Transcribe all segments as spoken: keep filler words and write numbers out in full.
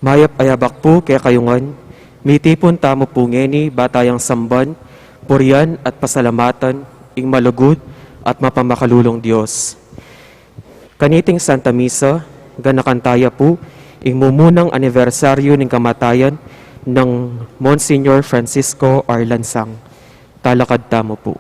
Mayap a yabak pu kekayu ngan, mitipun tamu pu ngeni ba tayang samban, purian at pasalamatan ing malugud at mapamakalulung Dios. Kaniting Santa Misa, ganakan taya pu ing mumunang anibersaryu ning kamatayan nang Monsignor Francisco R. Lansang. Talakad tamu pu.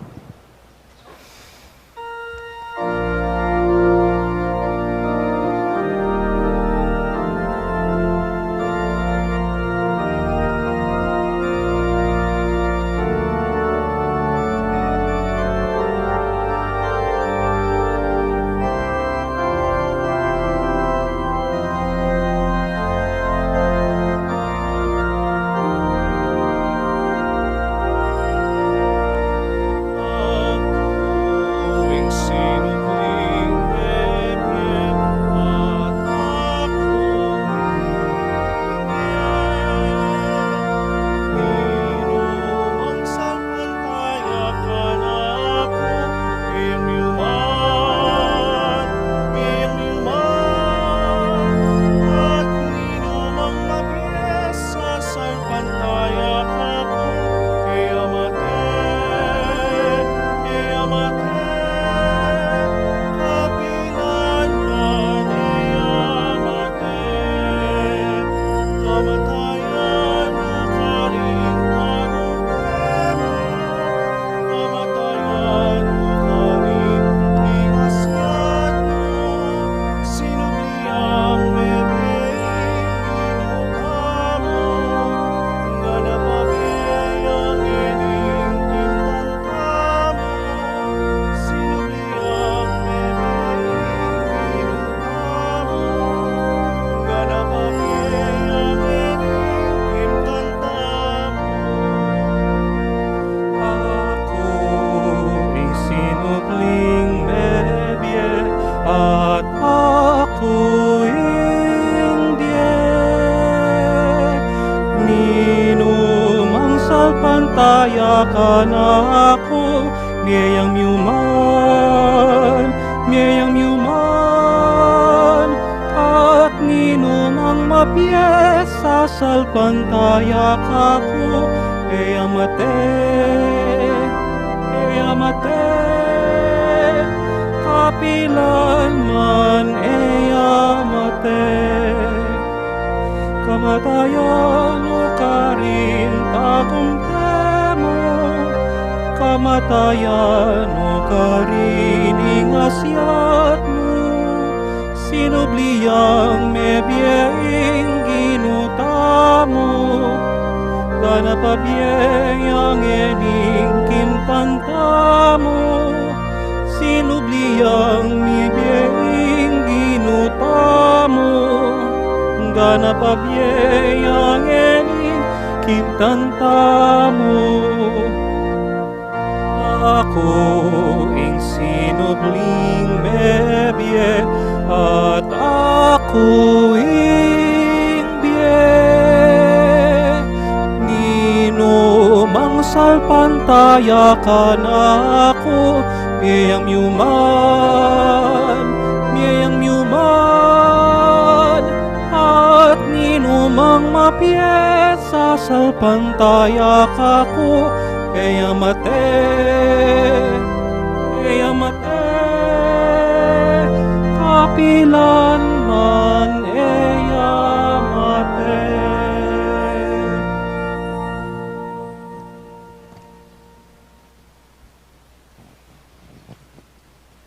Aku ing sinubling mebie at aku ing bie. Ninumang salpantaya kanaku, mie yang miuman, mie yang miuman, at ninumang mabie sasalpantaya kaku, e ya mate, e ya mate, kapilan man e ya mate. Kamatayan no karin pagumte mu, kamatayan no karin ing asyat mu, sinubli yang mebie ing Ginu tamu, ganap a bie yang ngening kimtan tamu, sinubli yang mebie ing Ginu tamu, ganap a bie yang ngening kimtan tamu. Aku ing sinubling mebie, at aku ing bie. Ninumang salpantaya kanaku, mie yang miuman, mie yang miuman, at ninumang mabie sasalpantaya kaku, e ya mate, e ya mate, kapilan man e ya mate.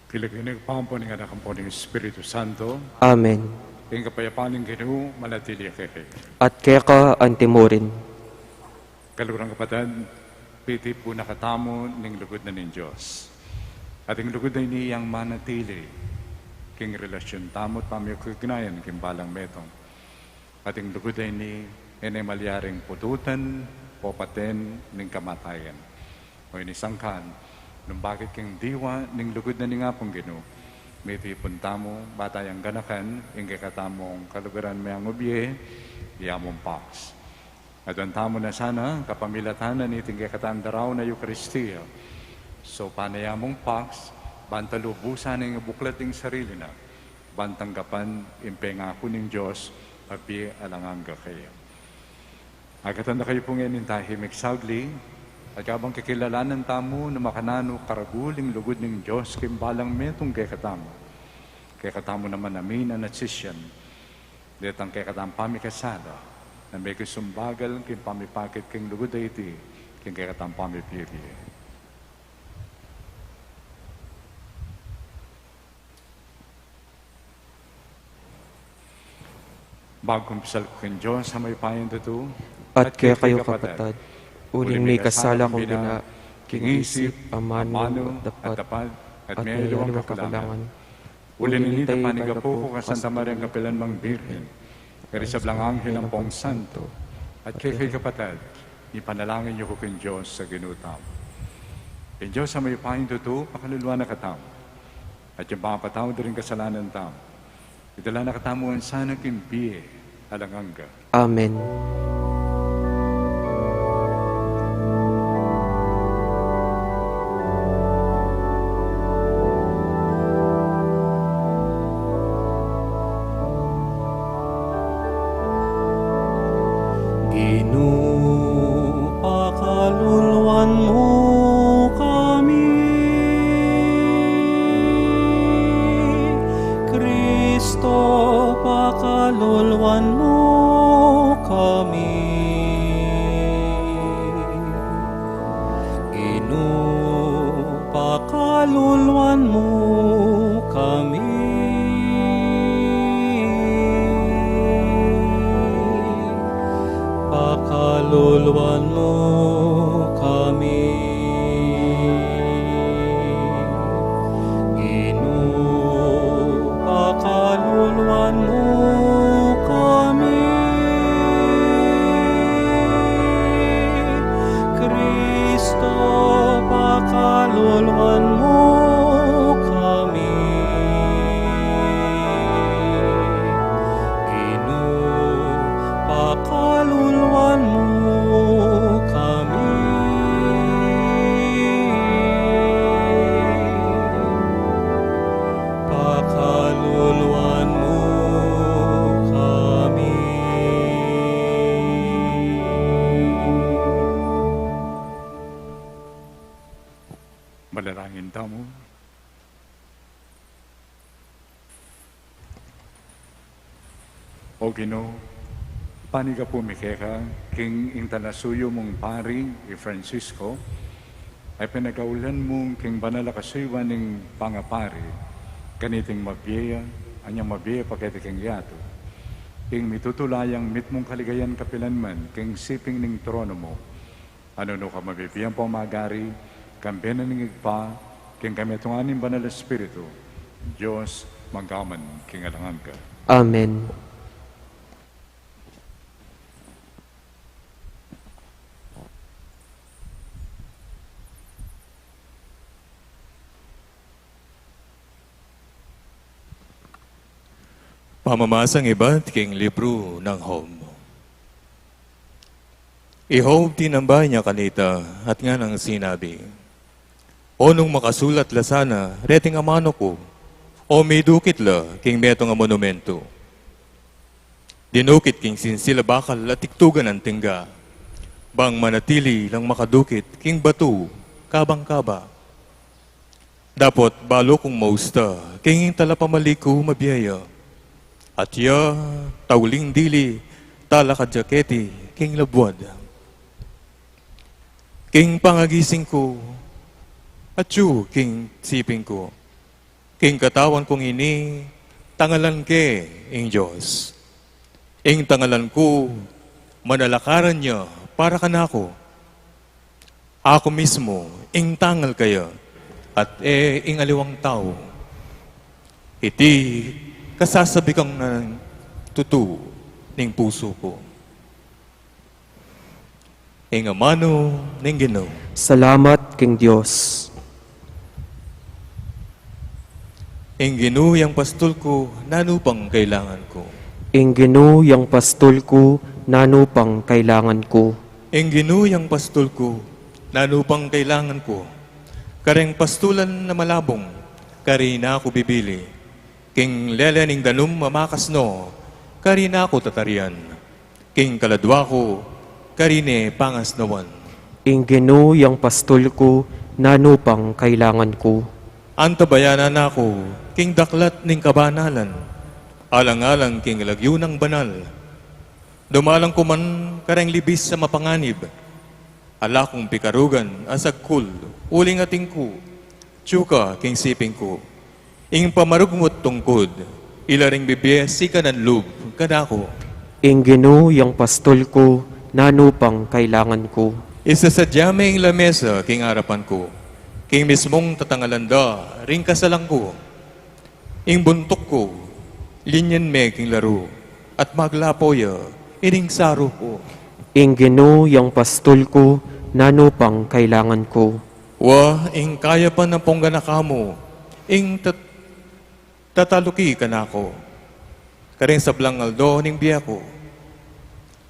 King lagyu ning Ibpa, ampo ning Anak, ampo ning Espiritu Santo. Amen. Ing kapayapan ning Ginu manatili ya kekayu. At keka antimurin. Kaluguran kapatad, piti pu na katamu ning lugud na ning Dios. At ing lugud a ini yang manatili king relasyun tamu at pamikugnayan king balang metung. At ing lugud a ini, e ne malyaring pututan o paten ning kamatayan. O ini sangkan, nung bakit king diwa ning lugud na ning Apung Ginu, mitipun tamu, ba tayang ganakan ing kekatamung kaluguran meyang ubie, ya mung Pax. Aduan tamu na sana kapamilatan na niting kekatang daraun a Eukaristia. So, pane ya mung Pax, banta lubusan neng ibuklat ing sarili na, ban tanggapan ing pengaku ning Dios Mabie alang angga kaya. Agatan da kayu pu ngeni ning tahimik saglit, at kabang kikilalanan tamu nung makananu karagul ing lugud ning Dios king balang metung kekatamu. Kekatamu naman amin a nasisian, detang kekatang pamikasala, na mekisumbagal king pamipakit king lugud a iti, king kekatang pamipili. Magkumpisal ku king Dios a mayupayang tutu, at kekayu kapatad, uling mikasala kung bina, king isip, amanu, at dapat, at meyaliwang kakulangan. Uli na nita, panigapu ku kang Santa Mariang kapilan mang Birhen, kari sablang anghel ampong santo, at kekayu kapatad, ipanalangin yu ku king Dios a Ginu tamu. Ing Dios a mayupayang tutu, pakaluluan na katamu. At ing mapatawad da ring kasalanan tamu, idala na katamu ngan sana king bie alang angga. Amen. Ginu, pakaluluan mu kami. Kristo, pakaluluan mu kami. Ginu, pakaluluan mu kami. Pakaluluan mu kami. Ginu, pakaluluan mu kami. Kristo, pakaluluan mu kami. Ginu, pakaluluan mu kami. Pakaluluan mu kami. Manalangin tamu. O Ginu, panigapu mi keka king ing talasuyu mung pari, i Francisco, a pinagaulan mu king banal a kasuyuan ning pangapari, kaniting mabie ya, anyang mabie ya pa keti king yatu. Ing mitutula yang mitmung kaligayan kapilan man king siping ning trono mu, a nung nu ka mabibie ampong magari, kambe na ning Ibpa, king kametungan ning Banal a Espiritu, Dios, mangga man king alang angga. Amen. Pamamasang ibat king libru nang Job. I Job, tinambay ne kanita at nganang sinabi, "O nung makasulat la sana reting amanu ku, o midukit la king metung a monumentu. Dinukit king sinsil a bakal at tiktugan nang tingga, bang manatili lang makadukit king batu kabang kaba. Dapot balu kung mausta king talapamaliku mabie ya, at ya tauling dili talakad ya keti king labuad. King pangagising ku, atyu king siping ku, king katawan kung ini, tangalan ke ing Dios. Ing tangalan ku, manalakaran ya para kanaku. Aku mismu ing tangal kaya, at e ing aliwang tau. Iti kasasabi kang nang tutu ning pusu ku." Ing amanu ning Ginu. Salamat king Dios. Ing Ginu yang pastul ku, nanu pang kailangan ku? Ing Ginu yang pastul ku, nanu pang kailangan ku? Ing Ginu yang pastul ku, nanu pang kailangan ku? Kareng pastulan a malabung, kari na ku bibili. King lele ning danum a makasno, Karina ku tatarian, king kaladwa ku, karine pangasnawan. Ing Ginu yang pastul ku, nanu pang kailangan ku? Antabayanan na ku, king daklat ning kabanalan, alang-alang king lagyu nang banal. Dumalang ku man kareng libis a mapanganib, ala kung pikarugan a sagkul, uling ating ku, tsuka king siping ku. Ing pamarugmut tungkud, ila ring bibie sikanan lub kanaku. Ing Ginu yang pastul ku, nanu pang kailangan ku? Isasadya me ing lamesa king arapan ku, king mismung tatangalan da ring kasalan ku. Ing buntuk ku, linyan me king laru, at maglapo ya ining saru ku. Ing Ginu yang pastul ku, nanu pang kailangan ku? Wa, ing kayapan a punggan na kamu, ing tat-, tataluki kanaku. Karing sablang aldo ning bie ku,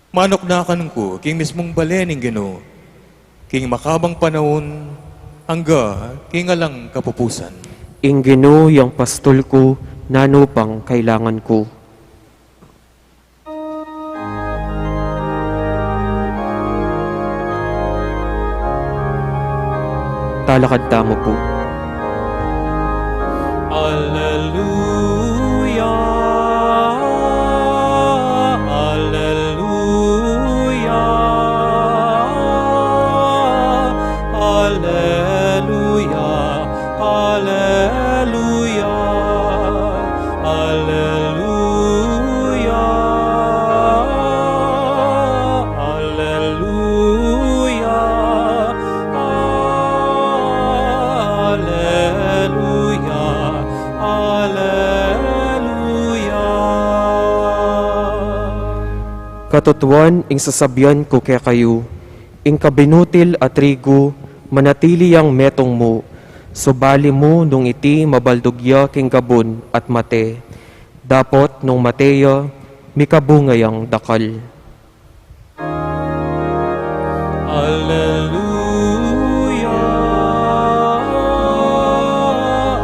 manuknakan ku king mismung bale ning Ginu, king makabang panaun, angga king alang kapupusan. Ing Ginu yang pastul ku, nanu pang kailangan ku? Talakad tamu pu. Alleluia, alleluia, alleluia, alleluia, alleluia, alleluia, alleluia, alleluia. Katutuan, ing sasabian ku kekayu, ing kabinutil a trigu, manatili yang metung mu, subali mu nung iti mabaldug ya king gabun at mate. Dapot nung mate ya, mikabunga yang dakal. Alleluia,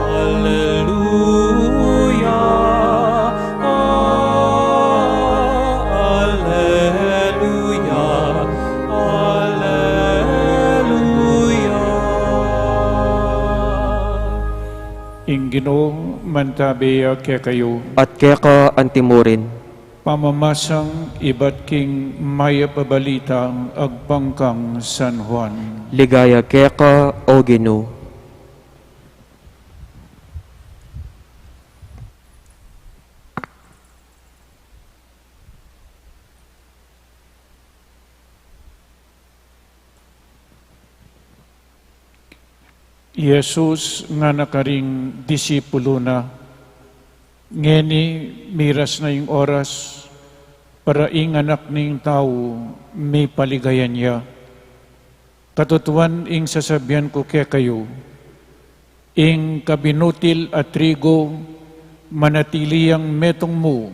alleluia, alleluia, alleluia. Ing Ginu mantabe ya kekayu. At keka antimurin. Pamamasang ibat king Mayap a Balita agpang kang San Juan. Ligaya keka, O Ginu. I Jesus ngana karing disipulu na, ngeni miras na ing oras para ing Anak ning Tau mipaligayan ya. Katutuan ing sasabian ku kekayu, ing kabinutil a trigu manatili yang metung mu,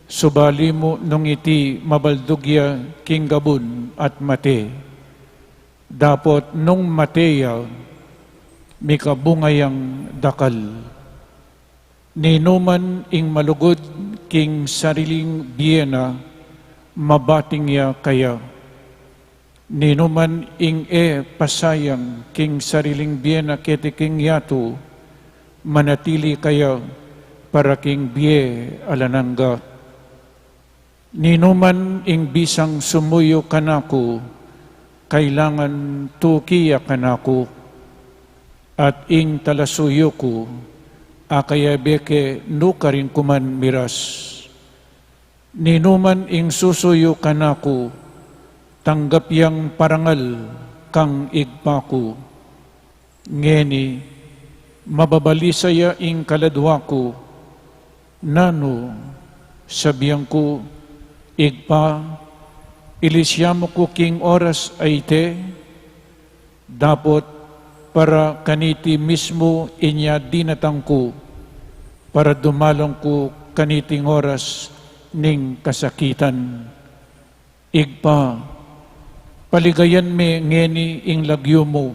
subali mu nung iti mabaldug ya king gabun at mate. Dapot nung mate ya, mikabunga yang dakal. Ninuman ing malugud king sariling bie na, mabating ya kaya. Ninuman ing e pasayang king sariling bie na keti king yatu, manatili kaya para king bie alang angga. Ninuman ing bisang sumuyu kanaku, kailangan tuki ya kanaku, at ing talasuyu ku, akayabe ke nukarin ku man miras. Ninuman ing susuyu kanaku, tanggap yang parangal kang Ibpa ku. Ngeni, mababalisa ya ing kaladwa ku. Nanu, sabian ku, Ibpa, ilisya mu ku king oras a iti, dapot para kaniti mismu inya dinatang ku, para dumalang ku kaniting oras ning kasakitan. Ibpa, paligayan me ngeni ing lagyu mu,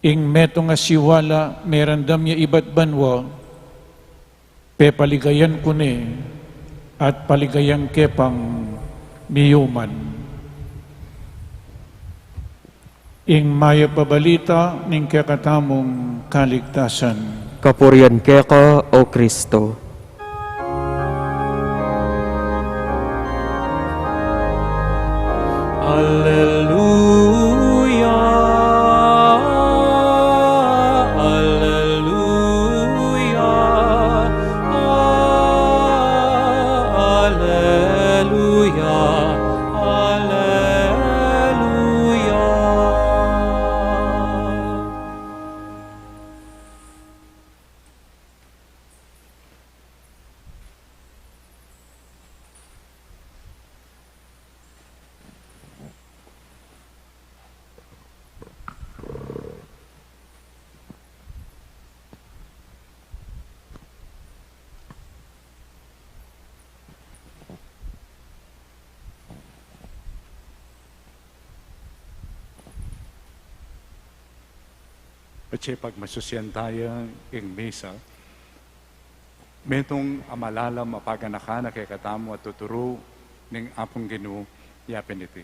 ing metung a siwala merandam ya ibat banua, pepaligayan ku ne, At paligayan ke pang miyuman. Ing mayap a balita ning kekatamung kaligtasan. Kapurian keka, O Kristo. Alleluia, alleluia, alleluia, alleluia. Patse pagmasusian taya ing misa, metung a malalam a paganakan a kekatamu a tuturu ning Apung Ginu ya pin iti: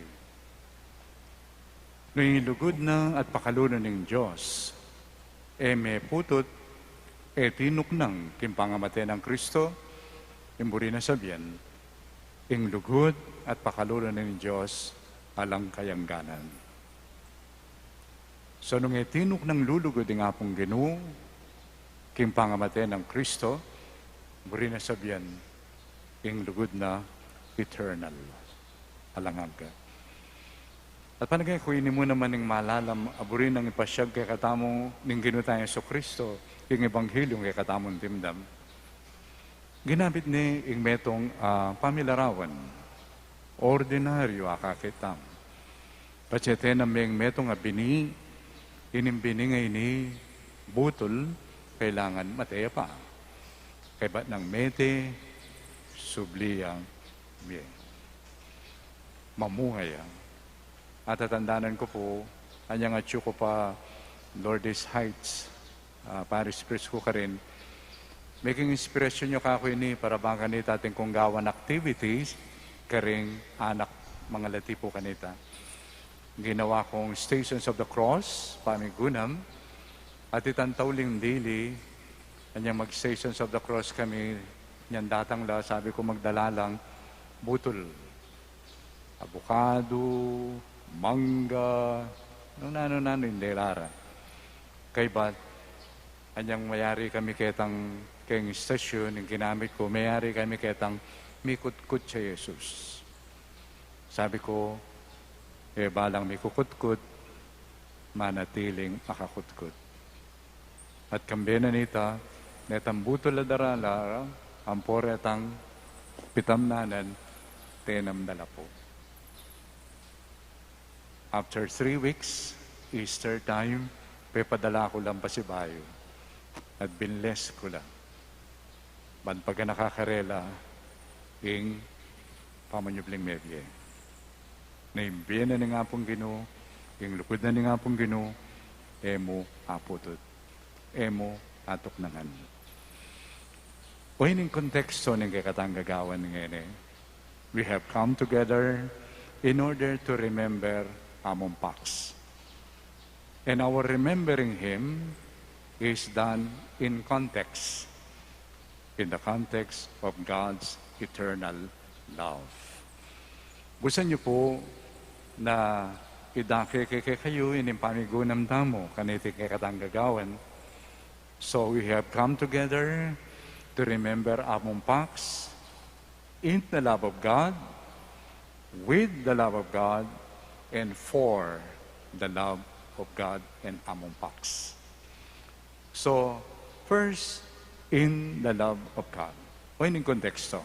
Nung ing lugud na at pakalulu ning Dios e meputut, e tinuknang king pangamate nang Kristo, ing buri na sabian, ing lugud at pakalulu ning Dios alang kayangganan. So, nung e tinuknang lulugud ing Apung Ginu king pangamate nang Kristo, buri na sabian, ing lugud na eternal, alang angga. At panayan ku ini mu naman ing malalam a buri nang ipasyag kekatamu ning Ginu tang Jesucristo, ing Ebanghelyo kekatamu ning dimdam. Ginamit ne ing metung a pamilarawan, ordinaryu a akakit tamu. Patse tena meng metung a bini, ining bini a ini butul, kailangan mate ya pa. Kaybat nang mete, subli yang mie. Mamuhay ya. Atatandanan ku pu, anyang atyu ku pa Lourdes Heights, ah, Parish Priest ku karin, meging inspirasyon yu kaku ini para bang kanita atin kung gawan activities karing anak mangalati pu kanita. Ginawa kung Stations of the Cross, pamigunam, at itang tauling dili, anyang mag-Stations of the Cross kami, nyang datang la, sabi ku magdala lang butul, abukadu, mangga, nung nanu-nanu ing dela ra. Kaybat, anyang mayari kami ketang keng istasyon, ing ginamit ku, mayari kami ketang mikutkut ya Jesus. Sabi ku, e balang mikukutkut, manatiling akakutkut. At kambe na nita, netang butul a darala, ampo retang pitamnanan, tenam na la pu. After three weeks, Easter time, pepadala ku lang pasibayu. At binless ku la. Ban paganaka karela ing pamanyubling mebie. Na ing bie na ning Apung Ginu, ing lugud na ning Apung Ginu, e mu aputut, e mu atuknangan. O ining konteksto ning kekatang gagawan ngeni, we have come together in order to remember Among Pax. And our remembering him is done in context, in the context of God's eternal love. Busan yu pu na idake kekayu ining pamigunam tamu kaniting kekatang gagawan. So we have come together to remember Among Pax, in the love of God, with the love of God, and for the love of God and Among Pax. So, first, in the love of God. O ining konteksto.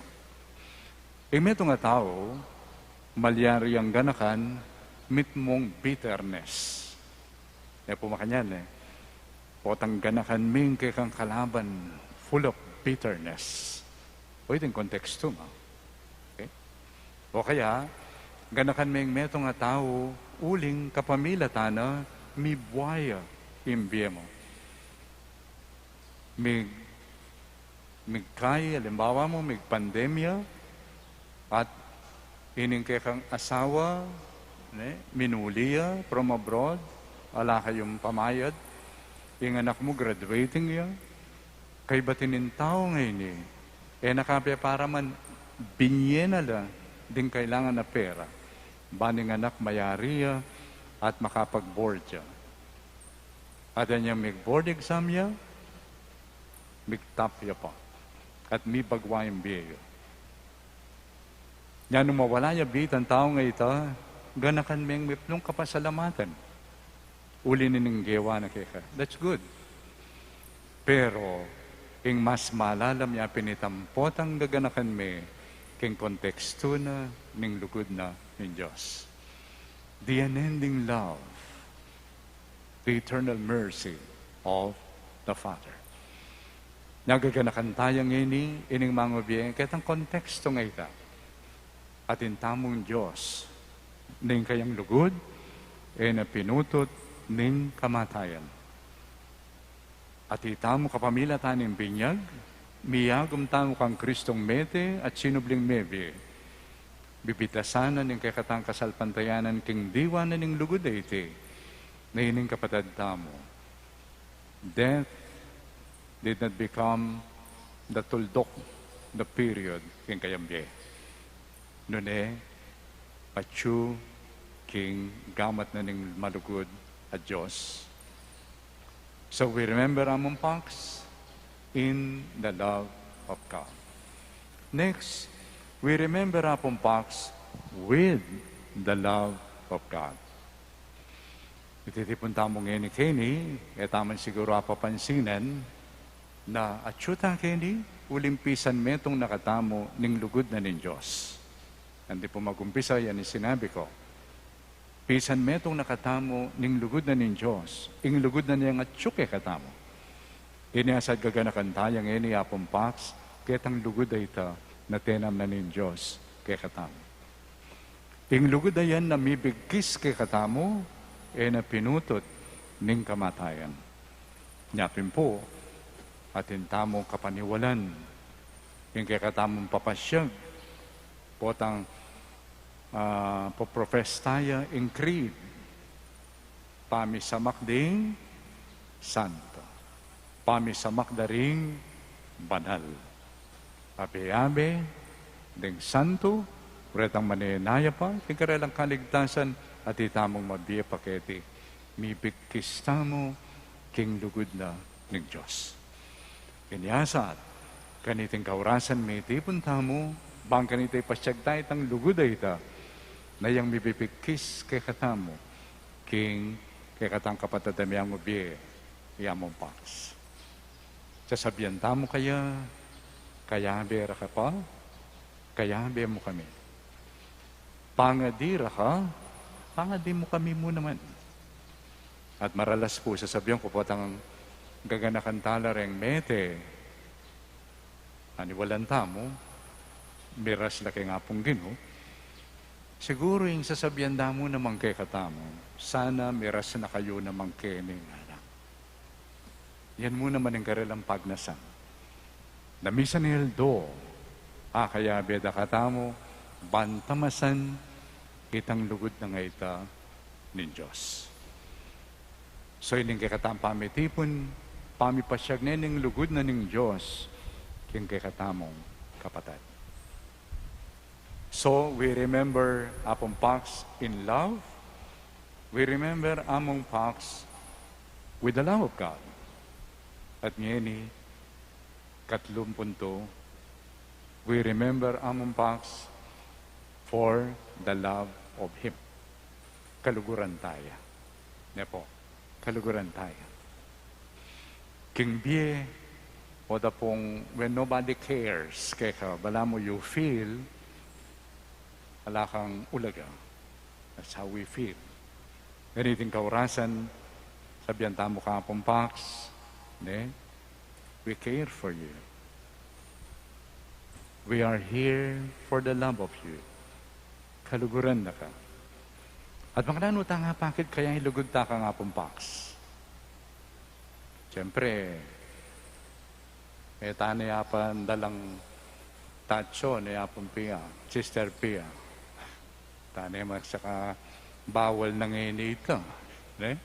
Ing metung a tau, malyari yang ganakan mitmung bitterness. E pu makanyan e. Potang ganakan me ing kekang kalaban, full of bitterness. O iting kontekstu ma. Okay? O kaya, ganakan me ing metung a tau, uling kapamilatan na, mibuaya ing bie mu. Mig, migkai, alimbawa mu, migpandemya, At ining kekang asawa, ne, minuli ya from abroad, ala kayung pamayad, ing anak mu graduating ya, kaybat ing tau ngeni, e na kabe para man binye na la ding kailangan a pera, ban ing anak mayari ya at makapag-board ya. At inyang mig-board exam ya, mig-top ya pa. At mibagwa ing bie ya. Nya nung mawala ya bie itang taung ita, ganakan meng miplung kapasalamatan. Uli ning gewa na keka. That's good. Pero, ing mas malalam ya pin itang potang gaganakan me, king kontekstu na ning lugud na ning Dios. The unending love, the eternal mercy of the Father. Nya gaganakan taya ngeni, ining mangubie, ketang kontekstu ngeni ita. Atin tamung Dios, ning kayang lugud, e na pinutut ning kamatayan. Atin tamu kapamilatan ning binyag, miyagum tamu kang Kristong mete at sinubling mebie. Bibitasan na ning kekatang kasalpantayanan king diwa na ning lugud a iti, na ining kapatad tamu. Death did not become the tuldok, the period, king kayang bie. Nune, atyu king gamat na ning malugud a Dios. So we remember Among Pax in the love of God. Next, we remember Among Pax with the love of God. Ititipun tamu ngeni keni, e tamu man siguru apapansinan, na atyu ta keni, uling pisan metung na katamu ning lugud na ning Dios. Nung pu magumpisa, yan ing sinabi ku. Pisan metung na katamu ning lugud na ning Dios, ing lugud na niyang atyu kekatamu. Inya sa gaganakan taya ngeni Among Pax, ketang lugud a ita, na tenam na ning Dios kekatamu. Ing lugud a yan na mibigkis kekatamu, e na pinutut ning kamatayan. Nya pin pu, atin tamung kapaniwalan, ing kekatamung papasyag, potang, ah, poprofess taya ing creed, pamisamak ding santo, pamisamak da ring banal. Abe-abe ding santo, retang manenaya pa king karelang kaligtasan, at itamung mabie pa keti, mibigkis tamu king lugud na ning Dios. Inya sa, kaniting kaurasan mitipun tamu, bang kanita ipasyag taya itang lugud a ita, na yang mibibigkis kekatamu, king kekatang kapatad a miyangubie, i Among Pax. Sasabian tamu kaya, kayabe ra ka pa, kayabe mu kami. Pangadi ra ka, pangadi mu kami mu naman. At maralas pu, sasabian ku potang gaganakan tala reng mete, aniwalan tamu, miras la king Apung Ginu, siguru ing sasabian da mu naman kekatamu, sana miras na kayu naman keni, ngana. Yan mu naman ing karelang pagnasan. Na misan aldo, akayabe da katamu, ban tamasan itang lugud na ngeni ita ning Dios. So, ining kekatang pamitipun, pamipasyag ne ning lugud na ning Dios, king kekatamung kapatad. So, we remember Apung Pax in love. We remember Among Pax with the love of God. At ngeni, katlung punto, we remember Among Pax for the love of Him. Kaluguran taya. Ne pu, kaluguran taya. King bie, o da pung, when nobody cares keka, balamu you feel, ala kang ulaga. That's how we feel. Ganiting kaurasan, sabian tamu kang Apung Pax, ne? We care for you. We are here for the love of you. Kaluguran da ka. At makananu tang apakit kaya ing lugud ta kang Apung Pax? Siyempre, e ta ne apan dalang Tacho, ne Apung Pia, Sister Pia. Tane maksaka bawal na ngeni ita, ne?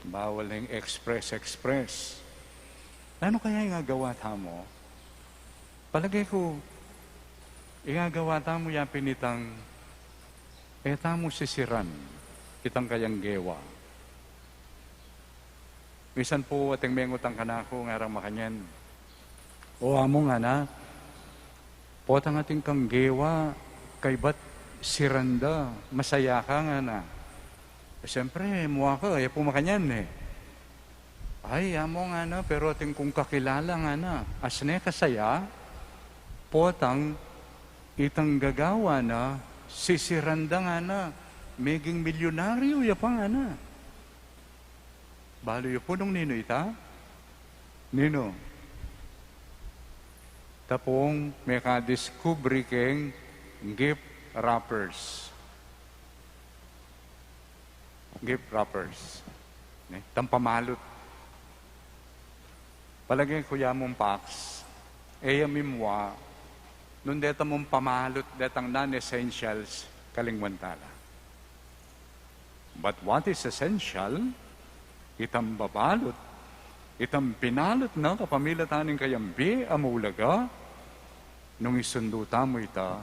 Bawal na ing express-express. Nanu kaya ing agawa tamu? Palage ku, ing agawa tamu ya pin itang e tamu sisiran itang kayang gewa. Misan pu ating mengutang kanaku, ngarang makanyan, "O Amu," ngana, "potang atin kang gewa, kaybat siran da, masaya ka," ngana. E, siyempre, mua ka, e pu makanyan e. "Ay, Amu," ngana, "pero atin kung kakilala," ngana, "as ne kasaya, potang itang gagawa na, sisiran da," ngana, "meging milyunaryu ya pa," ngana. Balu yu pu nung ninu ita? Ninu? Ita pung mekadiskubre keng gift wrappers. Gift wrappers. Ne? Itang pamalut. Palage ku ya mung Pax, e ya mimua nung deta mung pamalut, detang non-essentials, kalingwan tala. But what is essential, itang babalut, itang binalut na kapamilatan ning kayang bie a maulaga, nung isundu tamu ita,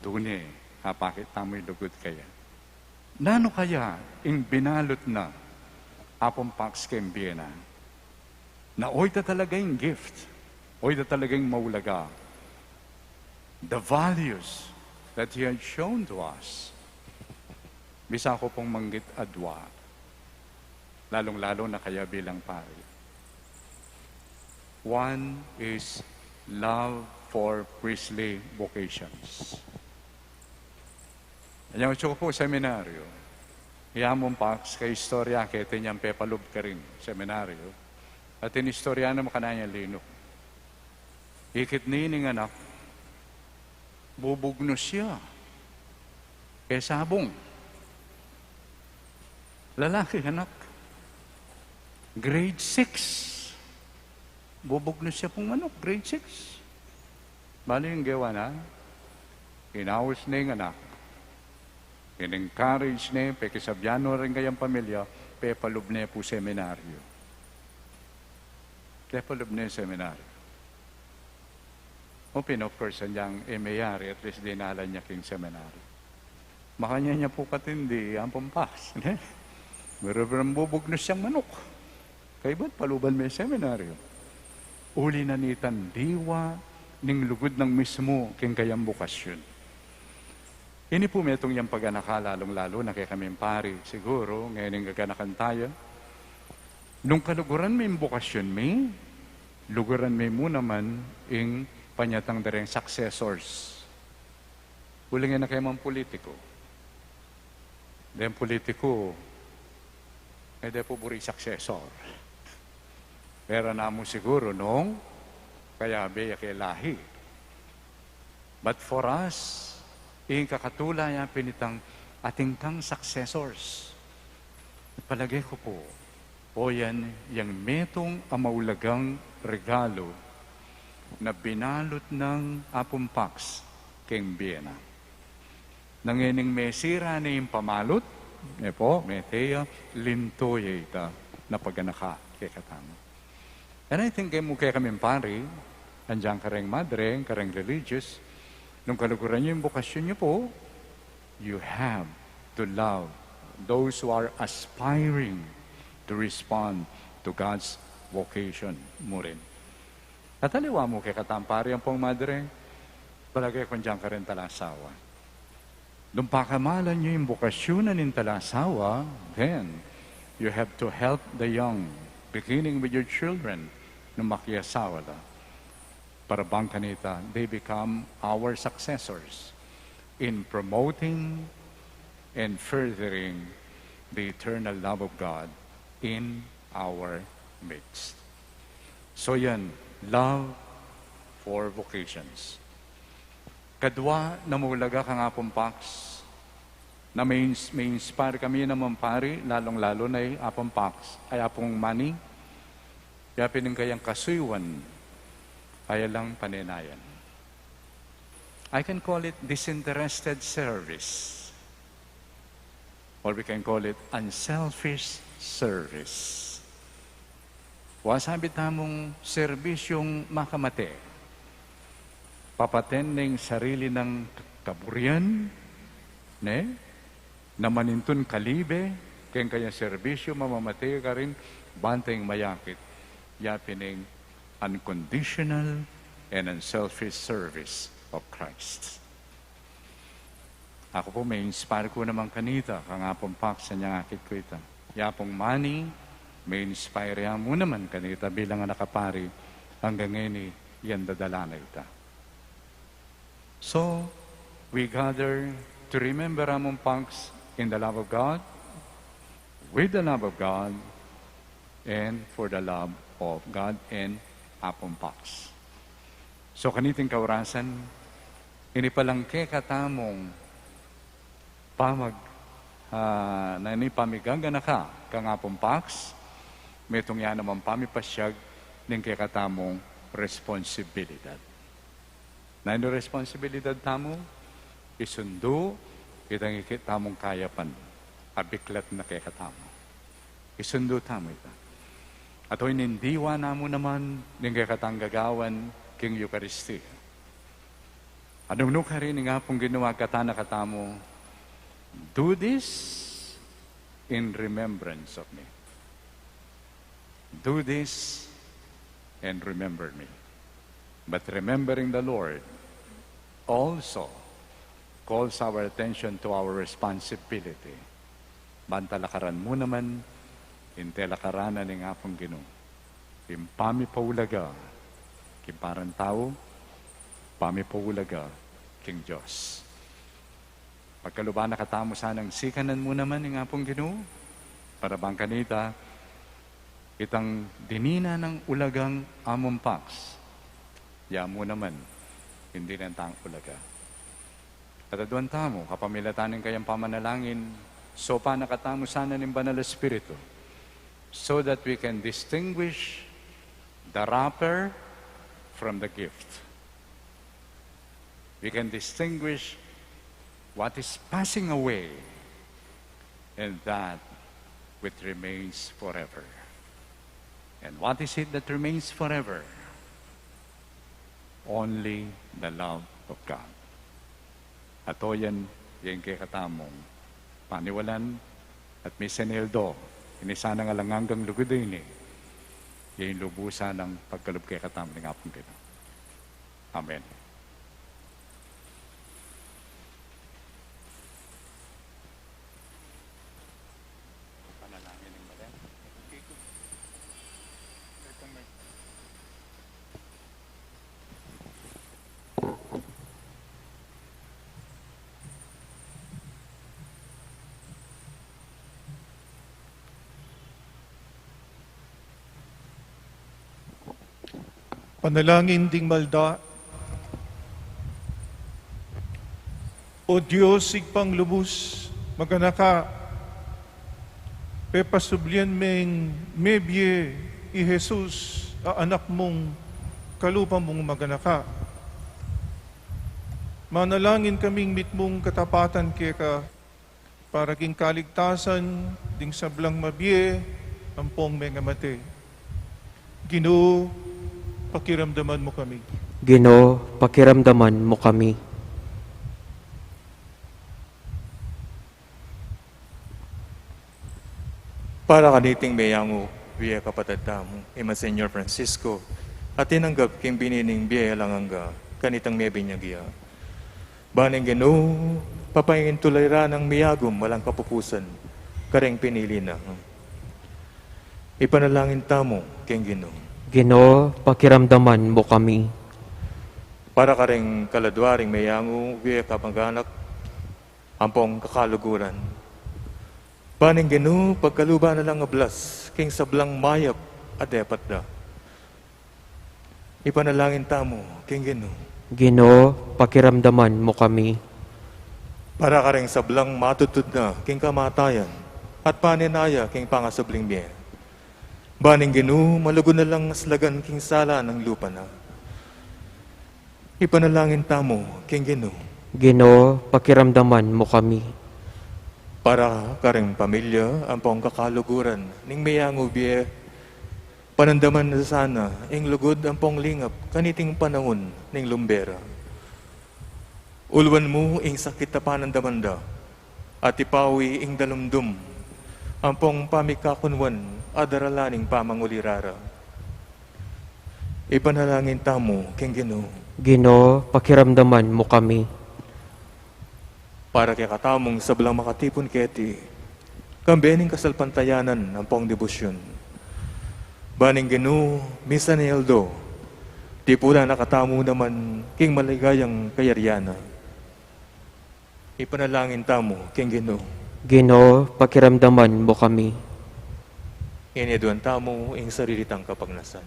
tune, apakit tamu ing lugud kaya. Nanu kaya ing binalut na Apung Pax keng bie na? Na oy ta talaga ing gift, oy ta talaga ing maulaga. The values that he had shown to us. Bisa ku pung manggit adwa, lalung-lalu na kaya bilang pari. One is love for priestly vocations. Anyang atsu ku pu seminaryo, i Among Pax, kaistorya ke, atin yang pepalub karin seminaryo, atin istorya na makanyan yang linug. Ikit ne ning anak, bubugnus ya e sabung. Lalaki anak, grade six. Bubugnus ya pung manuk, grade six. Balu ing gewa na, inaus ne ing anak. In-encourage ne, pekisabyan no ring kayang pamilya, pepalub ne pu seminaryo. Pepalub ne seminaryo. O pin, of course, anyang e meyari, at least dinalan ya king seminaryo. Makanyan ya pu katindi, Among Pax, ne? Meron, meron bubugnus yang manuk. Kaybat paluban me seminaryo. Uli na nitang diwa ning lugud nang mismu king kayang bukasyon. Ini pu metung yang paganaka, lalung-lalu na kekaming pari, siguru, ngeni ing gaganakan taya. Nung kaluguran me ing bukasyon mi, luguran me mu naman ing panyatang da reng successors. Uling e na kaya mang pulitiku. Deng pulitiku, e de pu buri successor. Pero namu siguru nung kayabe ya ke lahi. But for us, ing kakatula ya pin itang atin kang successors. Palage ku pu, o yan yang metung a maulagang regalu na binalut nang Apung Pax keng bie na. Nung ngening mesira ne ing pamalut, e pu, mete ya, linto ya ita na paganaka kekatamu. And I think, e mu kekaming pari, anggiyang kareng madre, kareng religious, nung kaluguran yu ing bukasyon yu pu, you have to love those who are aspiring to respond to God's vocation, mu rin. At aliwa mu kekatang pari ampong madre, palage kung anggiyang kareng talasawa. Nung pakamalan yu ing bukasyon na ning talasawa, then you have to help the young, beginning with your children, nung makiasawa la. Para bang kanita, they become our successors in promoting and furthering the eternal love of God in our midst. So yan, love for vocations. Kadwa na maulaga kang Apung Pax, na ma-ins-, ma-inspire kami naman pari, lalung-lalu na i Apung Pax, ay Apung Manny, ya pin ing kayang kasuyuan, ay alang panenayan. I can call it disinterested service, or we can call it unselfish service. Wa, sabi tamung serbisyung makamate. Papaten ne ing sarili nang kaburian, ne? Na manintun kalibe keng kayang serbisyu, mamamate karin, bantang mayakit. Ya pin ing unconditional and unselfish service of Christ. Aku pu, me-inspire ku naman kanita, kang Apung Pax, inyang akit ku ita. Ya pung mani, me-inspire ya mu naman kanita bilang anak a pari, anggang ngeni, yan dadala na ita. So, we gather to remember Among Pax in the love of God, with the love of God, and for the love of God and Apung Pax. So, kaniting kaurasan, ini palang kekatamung pamag-, ah, na ini pamigaganaka kang Apung Pax, metung ya naman pamipasyag ning kekatamung responsibilidad. Na inu responsibilidad tamu? Isundu itang ikit tamung kayapan, abiklat na kekatamu. Isundu tamu ita. At o inindiwa namu naman ning kekatang gagawan king Eukaristia. At nung nukarin ing Apung Ginu agkatan na katamu, "Do this in remembrance of me." Do this and remember me. But remembering the Lord also calls our attention to our responsibility. Ban talakaran mu naman ing telakaran na ning Apung Ginu. Ing pamipaulaga king parang tau, pamipaulaga king Dios. Pagkaluban na katamu sanang sikanan mu naman ing Apung Ginu, para bang kanita, itang dininan nang ulagang Among Pax, ya mu naman, ing dinan tang ulaga. At aduan tamu, kapamilatan ning kayang pamanalangin, saupan na katamu sana ning Banal Espiritu, so that we can distinguish the wrapper from the gift. We can distinguish what is passing away and that which remains forever. And what is it that remains forever? Only the love of God. At o yan, ya ing kekatamung paniwalan, at misan aldo, ini sanang alang anggang lugud a ini, ya ing lubusan nang pagkalub kekatamu ning Apung Ginu. Amen. Panalangin ding malda. O Dios, Ibpang lubus maganaka, pepasublian meng mebie i Jesus a Anak mung kalupa mung maganaka. Manalangin kaming mitmung katapatan keka, para king kaligtasan ding sablang mabie ampong mengamate. Ginu, pakiramdaman mu kami. Ginu, pakiramdaman mu kami. Para kaniting meyangu bie kapatad tamu, i Monseñor Francisco, a tinanggap king bini ning bie alang angga, kanitang mebinyag ya. Ban ing Ginu, papaintulay ra nang miyagum alang kapupusan kareng pinili na. Ipanalangin tamu king Ginu. Ginu, pakiramdaman mu kami. Para kareng kaladua ring meyangu bie kamag-anak ampong kakaluguran. Ban ing Ginu, pagkaluban na lang ablas king sablang mayap a depat da. Ipanalangin tamu king Ginu. Ginu, pakiramdaman mu kami. Para kareng sablang matudtud na king kamatayan at paninaya king pangasubling mie. Ban ing Ginu, malugud na lang aslagan king sala nang lupa na. Ipanalangin tamu king Ginu. Ginu, pakiramdaman mu kami. Para karing pamilya ampong kakaluguran ning meyangu bie, panandaman na sana ing lugud ampong lingap kaniting panaun ning lumbe ra. Ulwan mu ing sakit a panandaman da, at ipawi ing dalumdum ampong pamikakunwan a daralan ning pamangulira ra. Ipanalangin tamu king Ginu. Ginu, pakiramdaman mu kami. Para kekatamung sablang makatipun keti, kambe ning kasalpantayanan ampong debosyun, ban ing Ginu misan a aldo tipunan na katamu naman king maligayang kayarian na. Ipanalangin tamu king Ginu. Ginu, pakiramdaman mu kami. Inyaduan tamu ing sarili tang kapagnasan.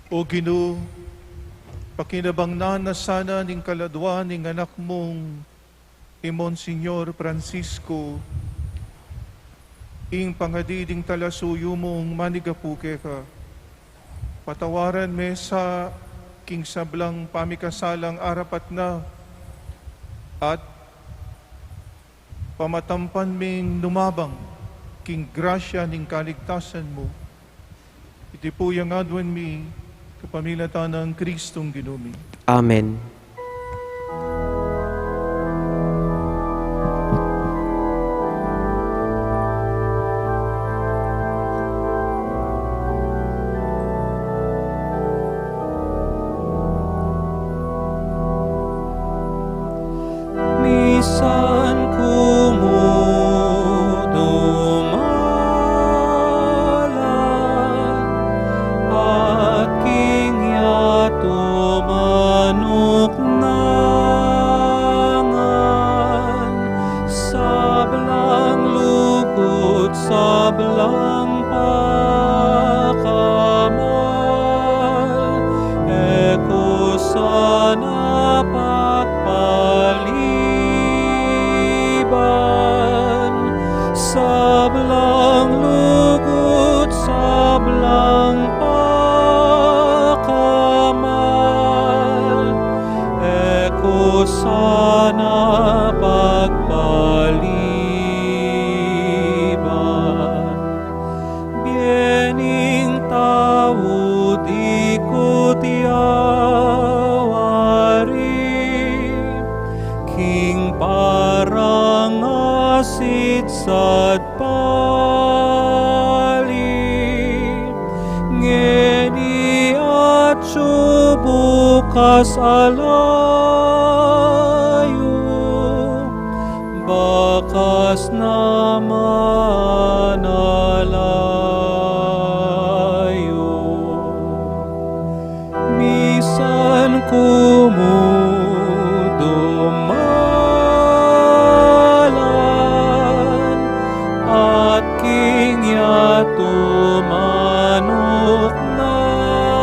O Ginu, pakinabangnan na sana ning kaladwa ning anak mung i Monsignor Francisco, ing pangadi ding talasuyu mung manigapu keka. Patawaran me sa king sablang pamikasalang arapat na, at pamatampan ming numabang king grasya ning kaligtasan mu. Iti pu yang aduan mi kapamilatan nang Kristong Ginu mi. Amen. Misan ku mu dumalan, at king yatu manuk nangan, sablang lugud, sablang pakamal, e ku sana pagpaliban, sablang lugud, sablang pakamal, e ku sana pagpaliban. Bie ning tau di ku tiawari, king parang asit sat pali, ngeni atyu bukas alayu, bakas naman alayu. Misan ku mu dumalan, at king yatu manuk nangan,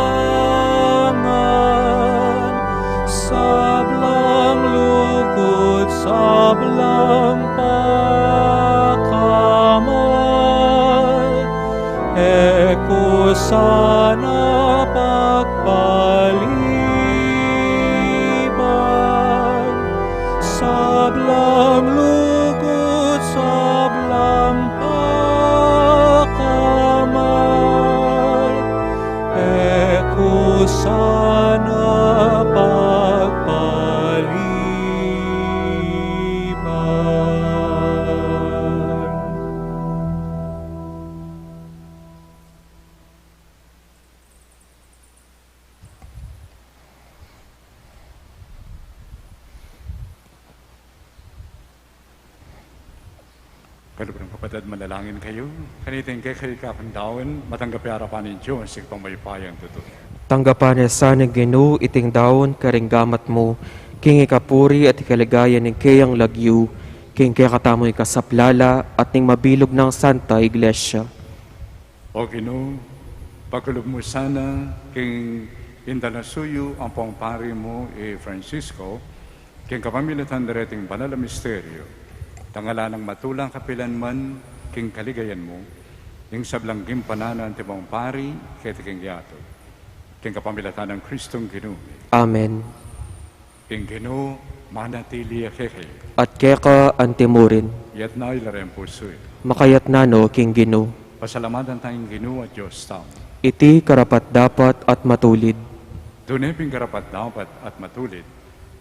sablang lugud, sablang pakamal, e ku sana pagpaliban, sablang lugud, sablang pakamal, e ku sana pagpaliban. Kalugud-ung kapatad, manalangin kayu. Kaniting kekayu ikakang daun, matanggap ya arapan ning Dios, Ibpang mayupayang tutu. Tanggapan na sa ning Ginu iting daun karing gamat mu, king ikapuri at ikaligaya ning keyang lagyu, king kekatamung ikasaplala at ning mabilug nang Santa Iglesia. O Ginu, pakalub mu sana king Indala suyu ampong pari mu i Francisco, king kapamilatan dereting banal a misteryu, tangala nang matula kapilan man king kaligayan mu, ing sablang gimpanan na antibong pari, keti king yatu. King kapamilatan nang Kristong Ginu mi. Amen. Ing Ginu manatili ya kekayu. At keka antimurin. Iyatas yu la ring pusu yu. Makayatas no king Ginu. Pasalamatan taya ing Ginu a Dios tamu. Iti karapat-dapat at matulid. Tune pin karapat-dapat at matulid,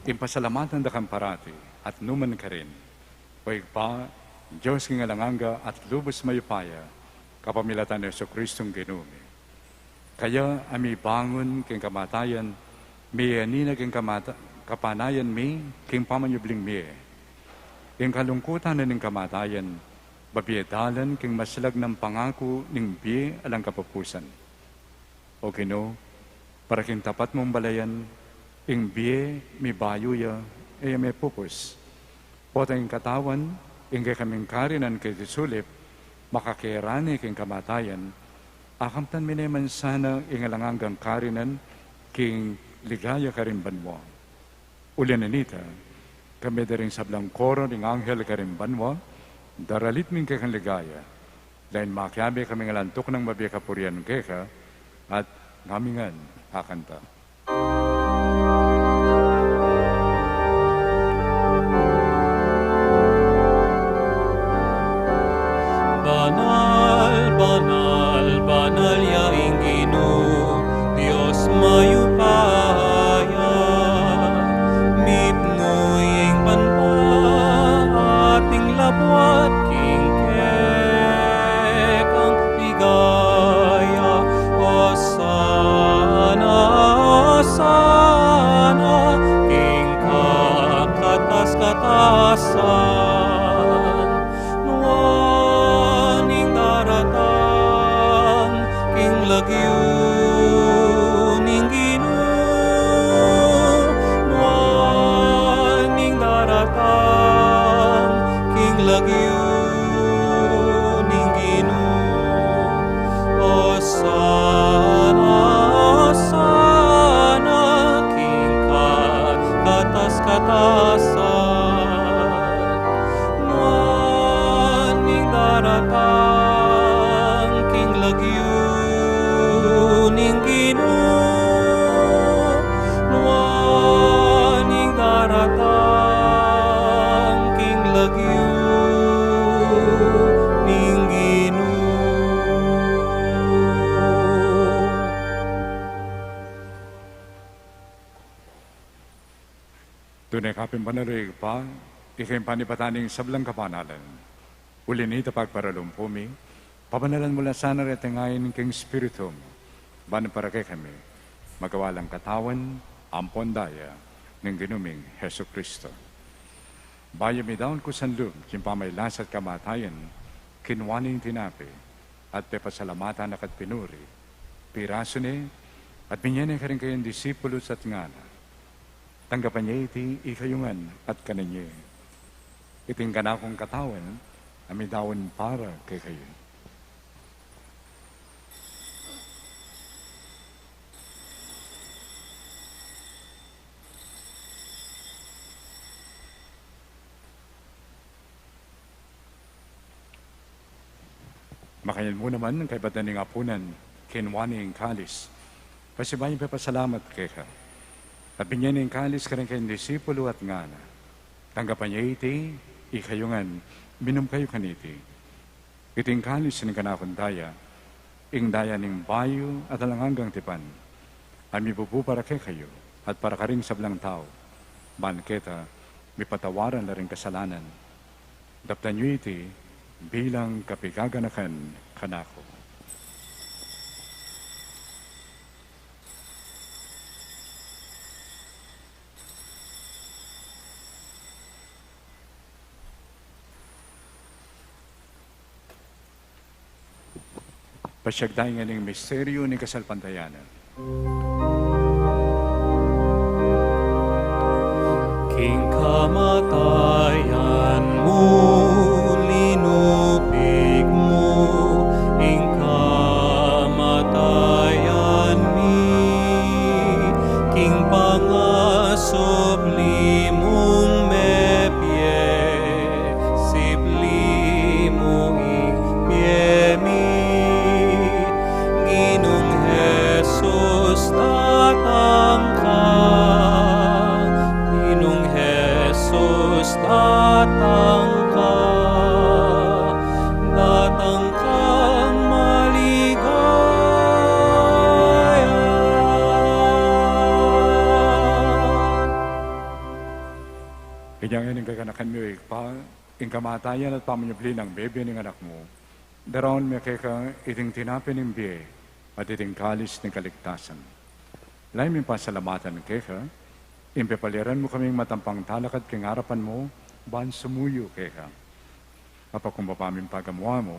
ing pasalamatan da kang parati at nukarin man. O Ibpa, Dios king alang angga at lubus mayupaya, kapamilatan nang Jesucristong Ginu mi. Kaya a mibangun king kamatayan, mie na king kamata-, kapanayan mi king pamanyubling mie. Ing kalungkutan na ning kamatayan, babie dalan king maslag nang pangaku ning bie alang kapupusan. O Ginu, para king tapat mung balayan, ing bie mibayu ya, e ya mepupus. Potang ing katawan, ing kekaming karinan keti sulip, makakirani king kamatayan, akamtan mi ne man sana ing alang anggang karinan king ligaya karing banua. Uli na nita, kami da ring sablang koro ning anghel karing banua, daralit mi keka king ligaya, dapot makiabe kami ngan lantuk nang mabie kapurian keka, at ngamingan akanta. Banal, banal, banal ya ing Ginu, Dios mayupaya, mipnu ing banua at ing labuad king kekang ligaya. Osana, osana, king kakatas-katasan. Nuan ing daratang king lagyu ning Ginu, nuan ing daratang king lagyu ning Ginu. Osana, osana, king kakatas-katasan. Nuan ing daratang king lagyu ning Ginu, nuan ing daratang king lagyu ning Ginu. Tune ka pin banal, o Ibpa, ika ing panibatan ning sablang kabanalan. Uli na nita, pagparalumpu mi, pabanalan mu la sana reting ain king Espiritu mu, ban para kekami magawa lang katawan ampon daya ning Ginu ming Jesucristo. Bayu midaun kusa lub king pamaglasat kamatayan, kinua ne ing tinape, at pepasalamatan na ka at pinuri, pirasu ne, at binie ne karing kayang disipulus at ngana: Tanggapan ye iti ikayu ngan at kanan ye. Iti ing kanakung katawan a midaun para kekayu. Makanyan mu naman, kaybat na ning apunan, kinua ne ing kalis, pasibayu pepasalamat keka, at binie ne ing kalis karing kayang disipulu at ngana: Tanggapan ye iti ikayu ngan, minum kayu kaniti. Iti ing kalis ning kanakung daya, ing daya ning bayu at alang anggang tipan, a mibubu para kekayu at para karing sablang tau, ban keta mipatawaran la ring kasalanan. Daptan yu iti bilang kapaganakan kanaku. Pasiag tamu ngan ing misteryu ning kasalpantayanan. King kamatayan mu, linupig mu ing kamatayan mi. Inya ngeni king gaganakan mi, O Ibpa, ing kamatayan at pamanyubli nang mebie ning Anak mu, daraun mi keka iting tinape ning bie at iting kalis ning kaligtasan. Lalu ming pasalamatan keka, ing pepaliran mu kaming matampang talakad king arapan mu, ban sumuyu keka. Apakumbaba ming pagamu-amu,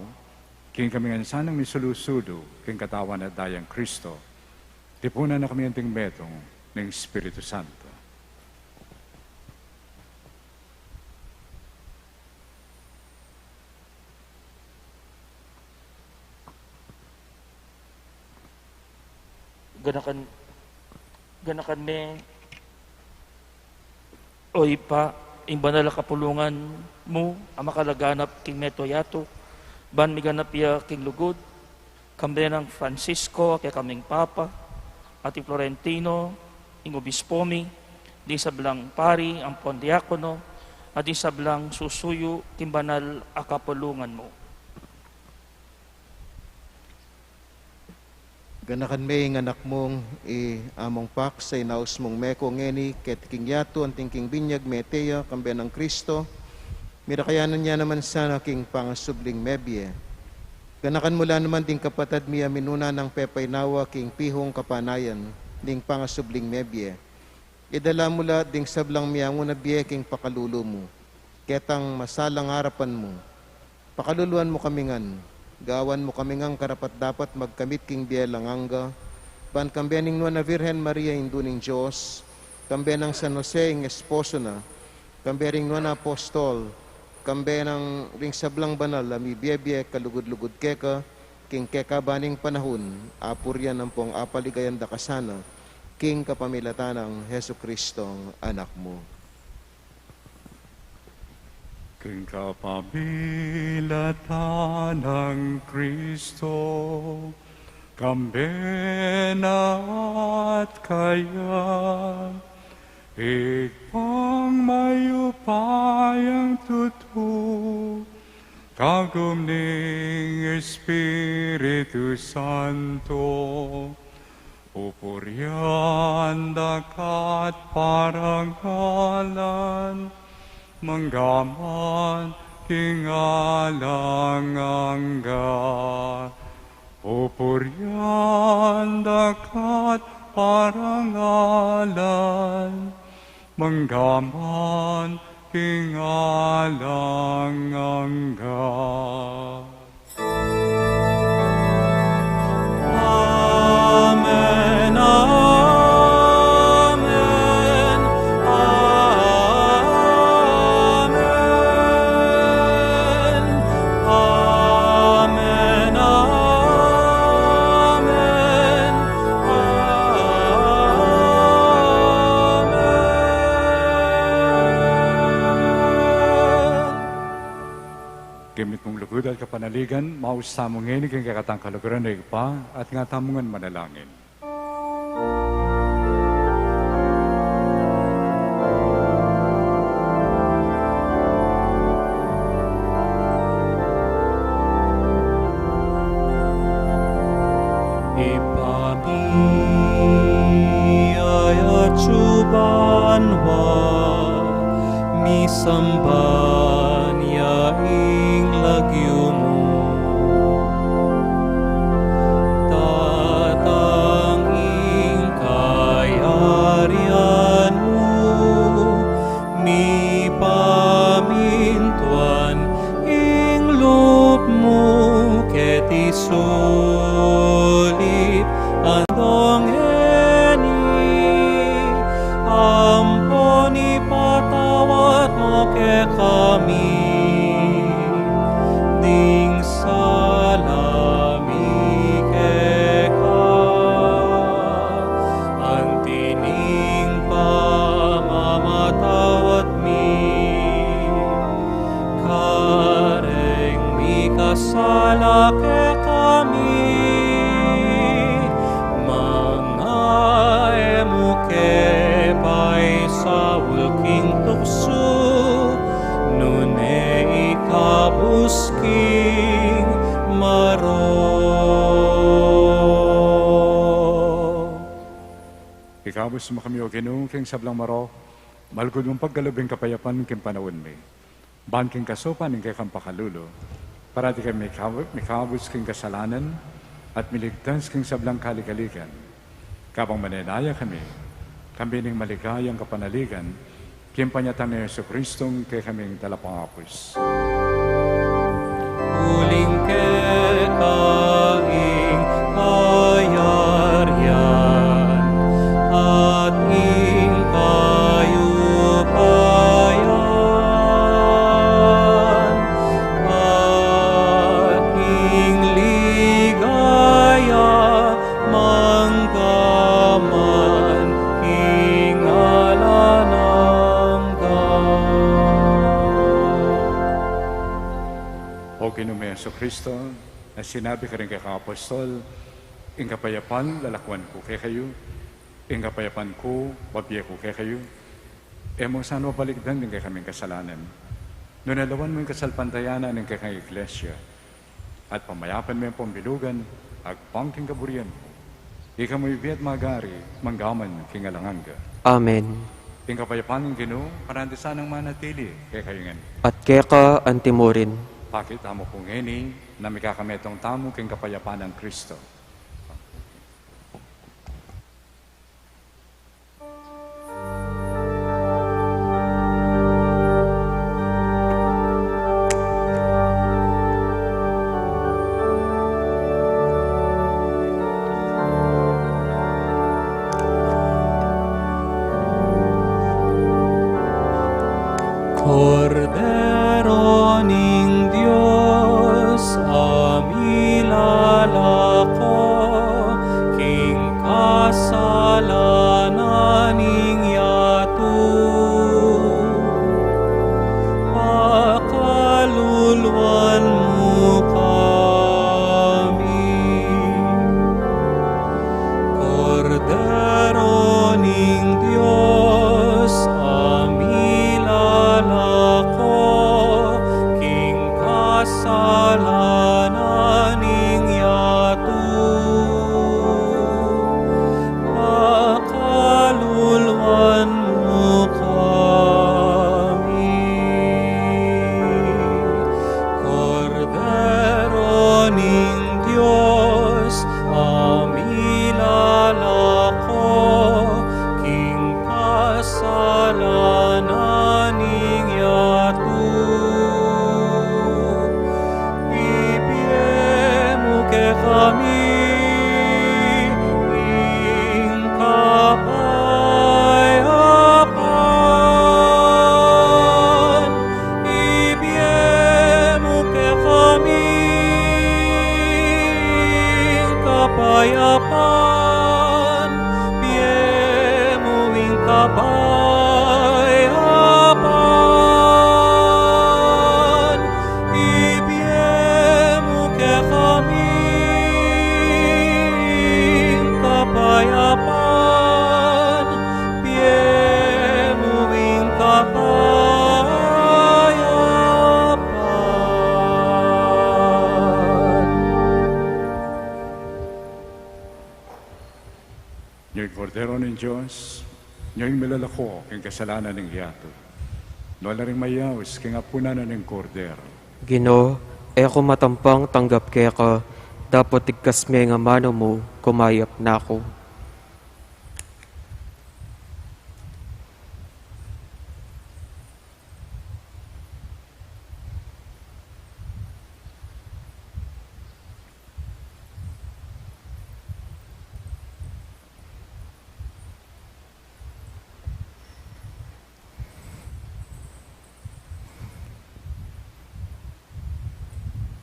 king kami ngan sanang misulu-sulu king katawan at dayang Kristo, tipunan na kami anting metung ning Espiritu Santo. Ganakan, ganakan me, O Ibpa, ing banal a kapulungan mu a makalaganap king mabilug a yatu, ban miganap ya king lugud, kambe nang Francisco a kekaming Papa, at i Florentino, ing obispo mi, ding sablang pari ampon diakono, at ding sablang susuyu king banal a kapulungan mu. Ganakan me ing anak mung i Among Pax a inaus mung meko ngeni keti king yatu anting king binyag mete ya kambe nang Kristo, mirakayanan ya naman sana king pangasubling mebie. Ganakan mu la naman ding kapatad mi a minuna nang pepainawa king pihung kapanayan ning pangasubling mebie. Idala mu la ding sablang miangu na bie king pakalulu mu, ketang masalang arapan mu. Pakaluluan mu kami ngan, gawan mu kami ngang karapat-dapat magkamit king bie alang angga, ban kambe ning Nuan a Virgen Maria, Indu ning Dios, kambe nang San Jose ing esposo na, kambe ring nuan a apostol, kambe nang ring sablang banal a mibie-bie kalugud-lugud keka, king kekaban ning panaun, apurian ampong apaligayan da ka sana, king kapamilatan nang Jesucristong Anak mu. King kapamilatan nang Kristo, kambe na at kaya, Ibpang mayupayang tutu, kagum ning Espiritu Santo, pupurian da ka at parangalan, manggaman king alang angga. Pupurian da ka at parangalan, manggaman king alang angga. Amen, amen, amen. Amen, amen, amen. King mitmung lugud at kapanaligan, maus tamu ngeni king kekatang kaluguran, O Ibpa, at nga tamu ngan manalangin. Ibpa mi a atsu banua, misamban ya ing lagyu mu. Datang ing kayarian mu, mipamintuan ing lub mu keti sulip anto ngeni, ampon ipatawad mu kekami ding sala mi keka, anti ning pamamatawad mi kareng mikasala kekami, manga e mu ke paisaul king tuksu, nune ikabus king marok. Ikabus mu kami, O Ginu, king sablang marok, Malugud mung pagkalub ing kapayapan king panaun mi, ban king kasaupan ning kekang pakalulu, parati kami mikabu-, mikabus king kasalanan at miligtas king sablang kalikalikan. Kabang manenaya kami, kami ning maligayang kapanaligan, king panyatang nang Jesucristo, kekaming talapangapus. Uling keka ing kayarian at ing kayupayan at ing ligaya mangga man king alang angga. O Ginu ming Jesucristo, a sinabi karing kekang apostol, ing kapayapan lalakwan ku kekayu, ing kapayapan ku bibie ku kekayu, e mu sana balikdan ding kekaming kasalanan, nune lawan mu ing kasalpantayanan ning kekang Iglesia, at pamayapan me pung bilugan agpang king kaburian mu. Ika mu ibie at magari, mangga man king alang angga. Amen. Ing kapayapan ning Ginu parati sanang manatili kekayu ngan. At keka antimurin. Pakit tamu pu ngeni na mikakametung tamu king kapayapan nang Kristo. Kordero ning Dios, a milalako king kasalanan ning yatu, pakaluluan mu kami. Kordero ning Dios, a milalako king kasalanan ning yatu, pakaluluan mu kami. Kordero ning Dios, a milalako king kasalanan ning yatu, ibie mu kekami ing kapayapan. Ibie mu kekami ing kapayapan. Bie mu ing kapayapan. Ibie mu kekami ing kapayapan. Bie mu ing kapayapan. Nyo ing Kordero ning Dios, nyo ing milalako king kasalanan ning yatu. Nuan la ring mayaus king apunan ning Kordero. Ginu, e ku matampang tanggap keka, dapot tigkas me ing amanu mu, kumayap na ku.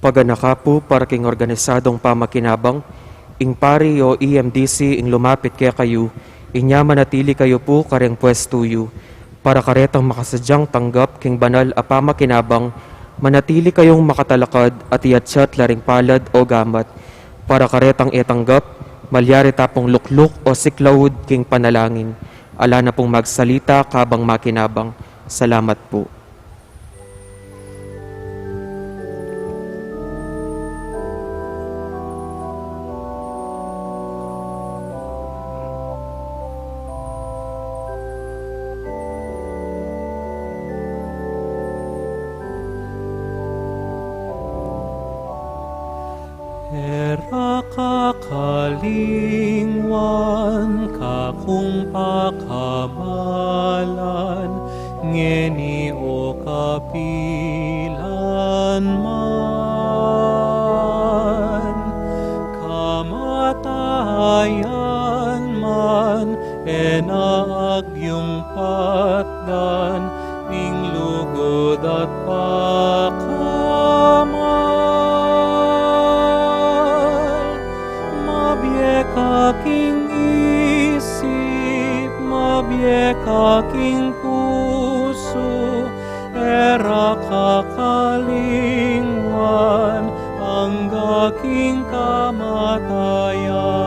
Paganaka pu para king organisadong pamakinabang, ing pari o E M D C ing lumapit kekayu, inya manatili kayu pu karing pwestu yu. Para karetang makasadyang tanggap king banal a pamakinabang, manatili kayung makatalakad at iyatsat la ring palad o gamat. Para karetang e tanggap, malyari ta pung lukluk o siklaud king panalangin. Ala na pung magsalita kabang makinabang. Salamat pu. Lingwan kakung pakamalan, ngeni o kapilan man, kamatayan man, e na agyung patdan, ning lugud at pakamal. Mabie ka king isip, mabie ka king pusu, e ra ka kalingwan angga king kamatayan.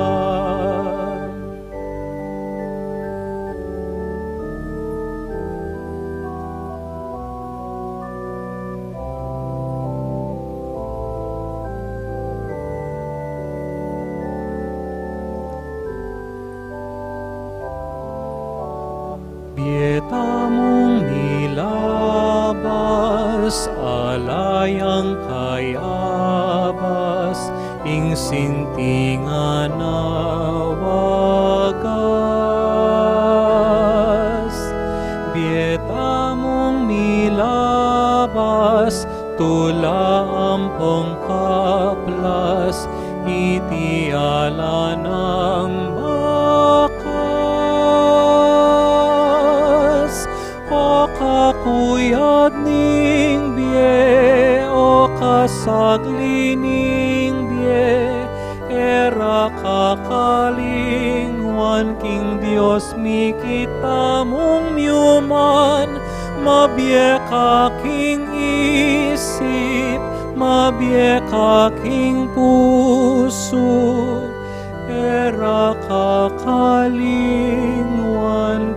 Bie tamung milabas, ala yang kayabas, ing sintingan a wagas. Bie tamung milabas, tula ampong kaplas, iti ala nang bakas. O kakuyad ning bie, o kasagli ning bie, e ra ka kalingwan king Dios mi kitamung miuman. Mabie ka king isip, mabie ka king pusu, e ra ka kalingwan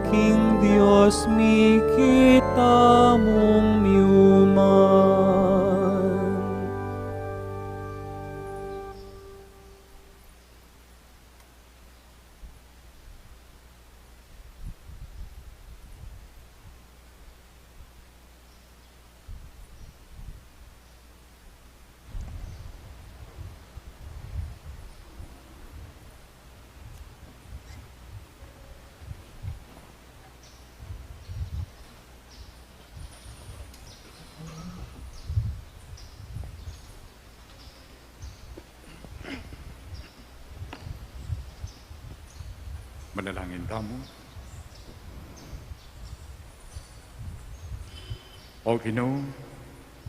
king Dios mi kitamung miuman. Manalangin tamu. O Ginu,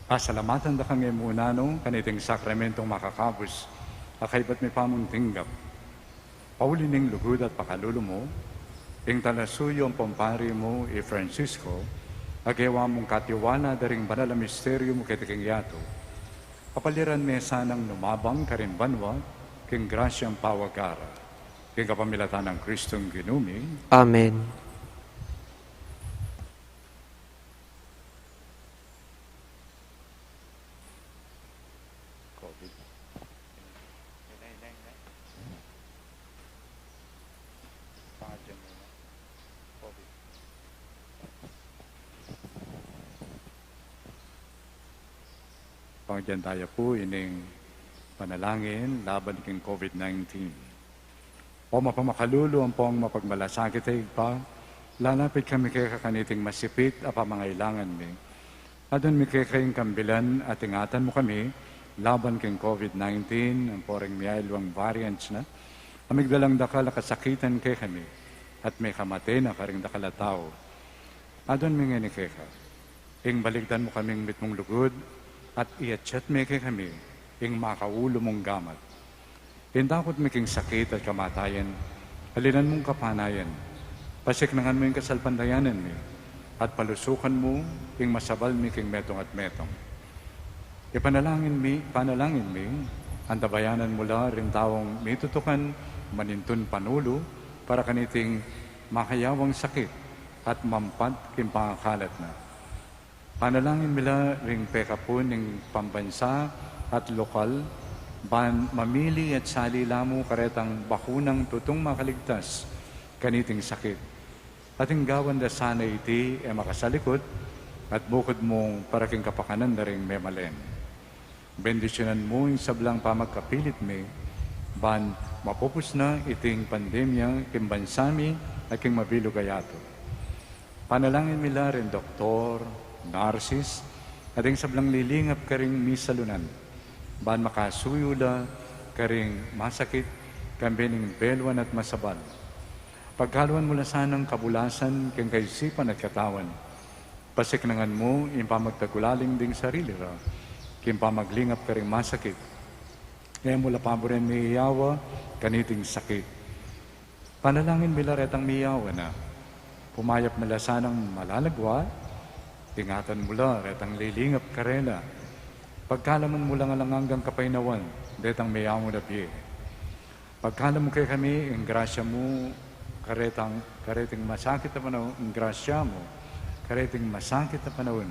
pasalamatan da ka ngan mu nanu kaniting sakramentong makakabus a kaybat mi pamung tinggap. Pauli ning lugud at pakalulu mu, ing talasuyu ampong pari mu i Francisco, a gewa mung katiwala da ring banal a misteryu mu keti king yatu. Kapaliran me sanang numabang karin banua king grasyang pawagara. King kapamilatan nang Kristong Ginu mi. Amen. COVID. Pangdian taya pu ining panalangin laban king COVID nineteen. O mapamakalulu ampong mapagmalasakit a Ibpa, lalapit kami keka kaniting masipit a pamangailangan mi. Adwan mi keka ing kambilan at ingatan mu kami laban king COVID nineteen, ampo ring miyayaliwang variants na, a migdalang dakal a kasakitan kekami, at mikamate na karing dakal a tau. Adwan mi ngeni keka, ing baligdan mu kaming mitmung lugud, at iatsat me kekami ing makaulu mung gamat. Ing dakut mi king sakit at kamatayan, alinan mung kapanayan, pasiknangan mu ing kasalpantayanan mi, at palusukan mu ing masabal mi king metung at metung. Ipanalangin mi, panalangin mi, antabayanan mu la ring taung mitutukan manintun panulu para kaniting makayawang sakit at mampat king pangakalat na. Panalangin mi la ring pekapun ning pambansa at lokal, ban mamili at sali la mu karetang bakunang tutung makaligtas kaniting sakit. At ing gawan da sana iti e makasalikut at bukud mung para king kapakanan da ring memalen. Bendisyunan mu ing sablang pamagkapilit mi, Ban mapupus na iting pandemya king bansa mi at king mabilug a yatu. Panalangin mi la ring doktor, nurses, at ding sablang lilingap karing misalunan, ban makasuyu la karing masakit, kambe ning beluan at masabal. Pagkaluan mu la sanang kabulasan king kaisipan at katawan. Pasiknangan mu ing pamagtagulaling ding sarili ra king pamaglingap karing masakit. E mu la paburen miyawa kaniting sakit. Panalangin mi la retang miyawa na. Pumayap mu la sanang malalagwa, ingatan mu la retang lilingap karela. Pagkaluan mu lang alang anggang kapaynawan detang miyawa na bie. Pagkaluan mu kekami ing grasya mu karetang, kareting masakit a panaun, ing grasya mu kareting masakit a panaun.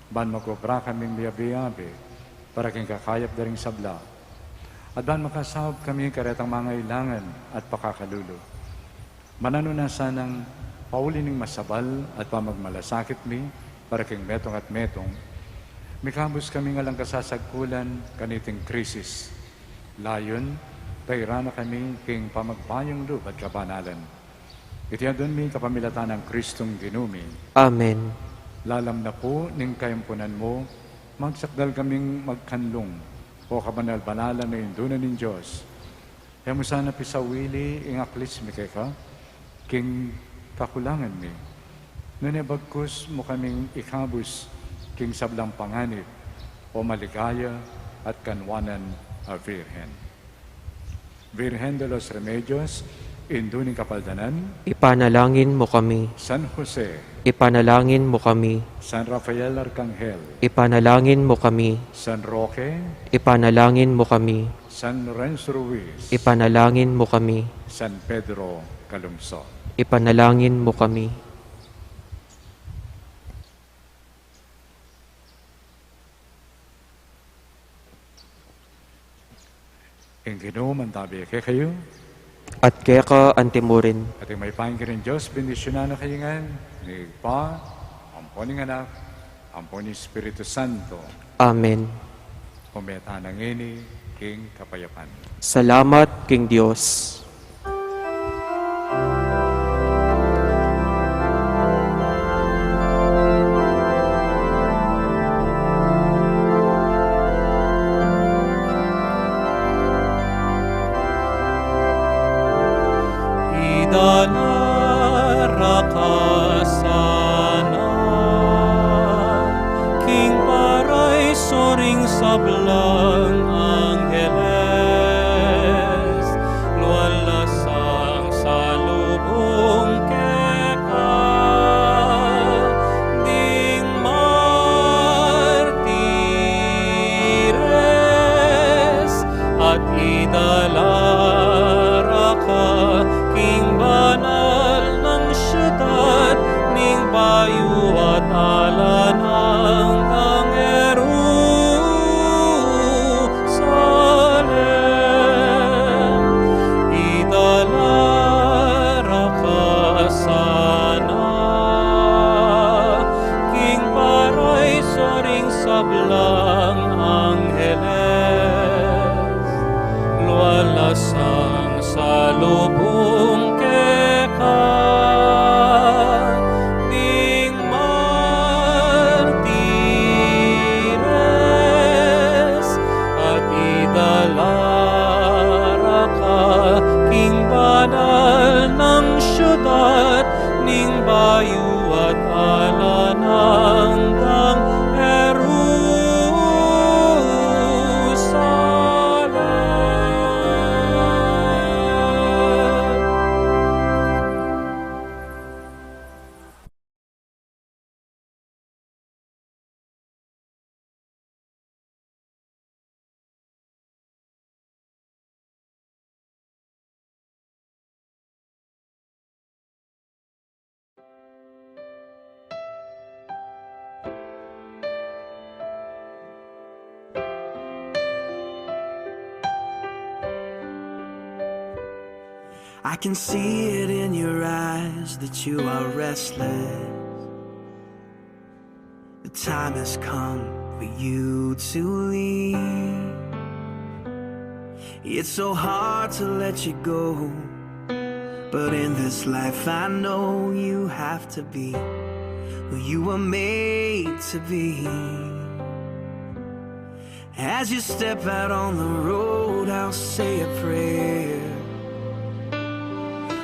Ban mag-obra kaming miyabe-yabe para king kakayap da ring sabla, at ban makasaup kami karetang mangailangan at pakakalulu. Mananu na sanang pauli ning masabal at pamagmalasakit mi para king metung at metung, mikabus kami ngan lang kasasagkulan kaniting krisis. Layun, tairan na kami king pamagbayung lub at kabanalan. Iti adwan mi kapamilatan nang Kristong Ginu mi. Amen. Lalam na pu ning kayampunan mu, magsakdal kaming magkanlung, o kabanal-banalan a Indu na ning Dios. E mu sana pisawili ing aklis mi keka king kakulangan mi, nune bagkus mu kaming ikabus king sablang panganib, o maligaya at kanwanan a Virgen. Virgen de los Remedios, Indu ning Kapaldanan, ipanalangin mu kami. San Jose, ipanalangin mu kami. San Rafael Arcangel, ipanalangin mu kami. San Roque, ipanalangin mu kami. San Lorenzo Ruiz, ipanalangin mu kami. San Pedro Calungsod, ipanalangin mu kami. Ing Ginu mantabi kekayu. At keka antimurin. At ing mayupayang Ginung Dios, bendisyunan na kayu ngan ning Ibpa, ampo ning Anak, ampo ning Espiritu Santo. Amen. Ume tana ngeni king kapayapan. Salamat king Dios. Idala ra ka sana king paraiso ring sablang angheles, lualasang salubung keka ding martires, at idala ra ka king banal nang syudad ning bayu at alang angga Jerusalem. Idala ra ka sana king paraiso ring sablang angheles, lualasang salubung keka ding martires, at idala ra ka king banal nang syudad ning bayu at alang anggang Jerusalem. I can see it in your eyes that you are restless. The time has come for you to leave. It's so hard to let you go, but in this life I know you have to be who you were made to be. As you step out on the road, I'll say a prayer,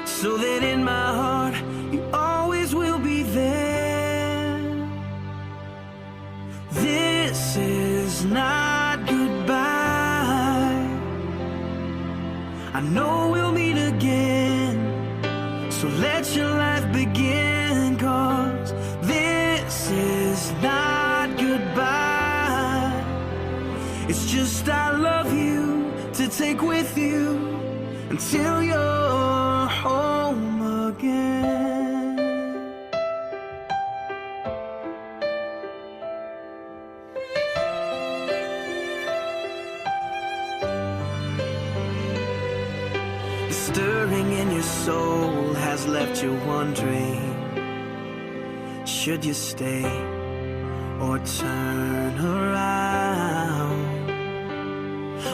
so that in my heart you always will be there. This is not goodbye. I know we'll meet again, so let your life begin, 'cause this is not goodbye. It's just I love you to take with you until you're home again. The stirring in your soul has left you wondering, should you stay or turn around?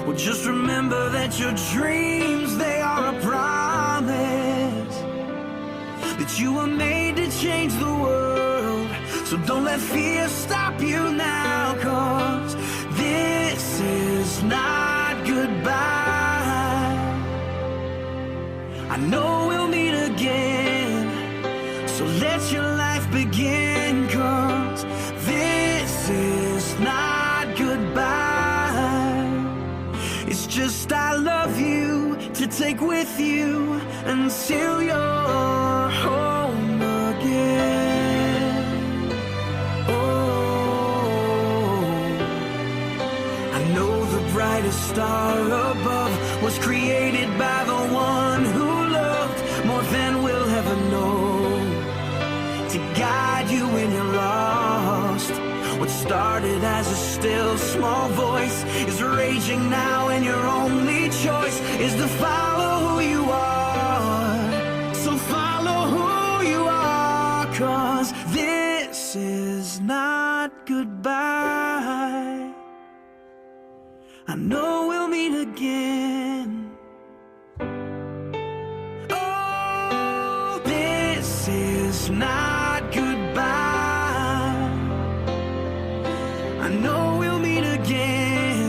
Well, just remember that your dreams, they are a promise, that you were made to change the world. So don't let fear stop you now, 'cause this is not goodbye. I know we'll meet again, so let your life begin, 'cause this is not goodbye. It's just I love you to take with you until you're home again. Oh, I know the brightest star above was created by the one who loved more than we'll ever know, to guide you when you're lost. What started as a still small voice is raging now, and your only choice is to follow who you are. So follow who you are, 'cause this is not goodbye. I know we'll meet again. Oh, this is not goodbye. I know we'll meet again,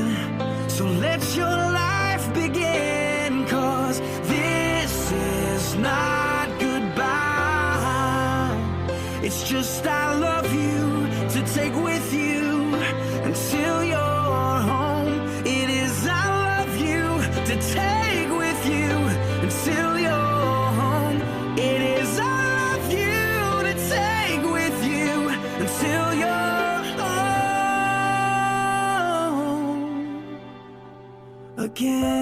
so let your life begin, 'cause this is not goodbye. It's just I love you to take with you until you're home. It is I love you to take with you until you're home. It is I love you to take with you until you're home again.